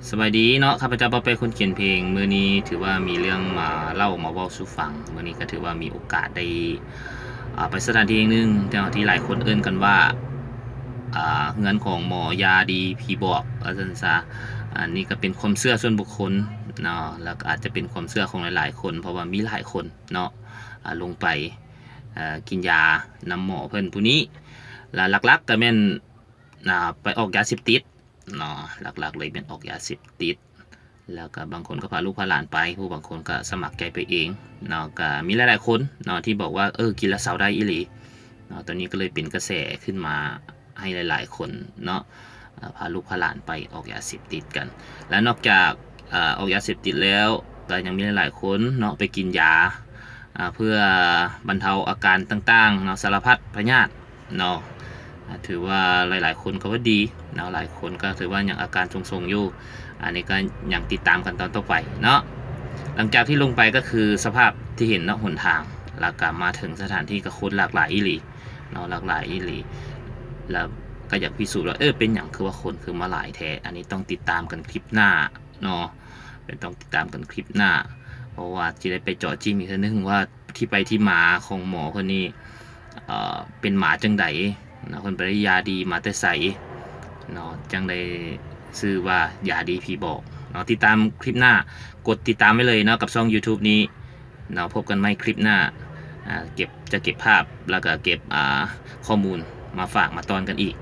ສະບາຍດີເນາະ ຂ້າພະເຈົ້າປາແປ ຄົນຂຽນເພງ. ມື້ນີ້ຖືວ່າມີເລື່ອງມາເລົ່າມາເວົ້າສູ່ຟັງ. ມື້ນີ້ກໍຖືວ່າມີໂອກາດໄດ້ ອ່າ ໄປສະຖານທີ່ແຫ່ງໜຶ່ງເນາະ ທີ່ຫຼາຍຄົນເອີ້ນກັນວ່າ ອ່າ ເຮືອນຂອງໝໍຢາດີຜີບອກ ວ່າຊັ້ນຊະ. ອັນນີ້ກໍເປັນຄວາມເຊື່ອສ່ວນບຸກຄົນເນາະ ແລ້ວກໍອາດຈະເປັນຄວາມເຊື່ອຂອງຫຼາຍໆຄົນ ເພາະວ່າມີຫຼາຍຄົນເນາະ ອ່າ ລົງໄປ ເອີ ກິນຢານຳໝໍເພິ່ນຜູ້ນີ້ ແລະ ຫຼັກໆກໍແມ່ນ ອ່າ ໄປອອກຢາເສບຕິດເນາະ. ຫຼັກໆເລີຍແມ່ນອອກຢາເສບຕິດ ແລ້ວກໍບາງຄົນກໍພາລູກພາຫຼານໄປ ຜູ້ບາງຄົນກໍສະໝັກໃຈໄປເອງເນາະ. ກໍມີຫຼາຍໆຄົນເນາະທີ່ບອກວ່າ ເອີ ກິນແລ້ວເຊົາໄດ້ອີ່ຫຼີເນາະ. ຕອນນີ້ກໍເລີຍເປັນກະແສຂຶ້ນມາໃຫ້ຫຼາຍໆຄົນເນາະ ເອີ ພາລູກພາຫຼານໄປອອກຢາເສບຕິດກັນ. ແລະ ນອກຈາກ ເອີ ອອກຢາເສບຕິດແລ້ວ ກໍຍັງມີຫຼາຍໆຄົນເນາະ ໄປກິນຢາ ອ່າ ເພື່ອບັນເທົາອາການຕ່າງໆເນາະ ສາລະພັດພະຍາດເນາະ. ອ່າ ຖືວ່າຫຼາຍໆຄົນກໍວ່າດີເນາະ ຫຼາຍຄົນກໍຖືວ່າຍັງອາການຊົງໆຢູ່. ອັນນີ້ກໍຍັງຕິດຕາມກັນຕອນຕໍ່ໄປເນາະ. ຫຼັງຈາກທີ່ລົງໄປກໍຄືສະພາບທີ່ເຫັນເນາະ ຫົນທາງ ແລ້ວກໍມາເຖິງສະຖານທີ່ກໍຄົນຫຼາກຫຼາຍອີ່ຫຼີເນາະ ຫຼາກຫຼາຍອີ່ຫຼີ. ແລ້ວກໍຢາກພິສູດວ່າ ເອີ ເປັນຫຍັງຄືວ່າຄົນຄືມາຫຼາຍແທ້? ອັນນີ້ຕ້ອງຕິດຕາມກັນຄລິບໜ້າເນາະ ແມ່ນຕ້ອງຕິດຕາມກັນຄລິບໜ້າ ເພາະວ່າຈະໄດ້ໄປເຈາະຈິ້ງອີກເທື່ອໜຶ່ງວ່າ ທີ່ໄປທີ່ມາຂອງໝໍເພິ່ນນີ້ ເອີ ເປັນມາຈັ່ງໃດເນາະ ເພິ່ນໄປໄດ້ຢາດີມາແຕ່ໃສເນາະ ຈັ່ງໄດ້ຊື່ວ່າຢາດີຜີບອກເນາະ. ຕິດຕາມຄລິບໜ້າ ກົດຕິດຕາມໄວ້ເລີຍເນາະ ກັບຊ່ອງ YouTube ນີ້ເນາະ. ພົບກັນໃໝ່ຄລິບໜ້າ ອ່າ ເກັບ ຈະເກັບພາບ ແລ້ວກໍເກັບ ອ່າ ຂໍ້ມູນມາຝາກມາຕ້ອນກັນອີກ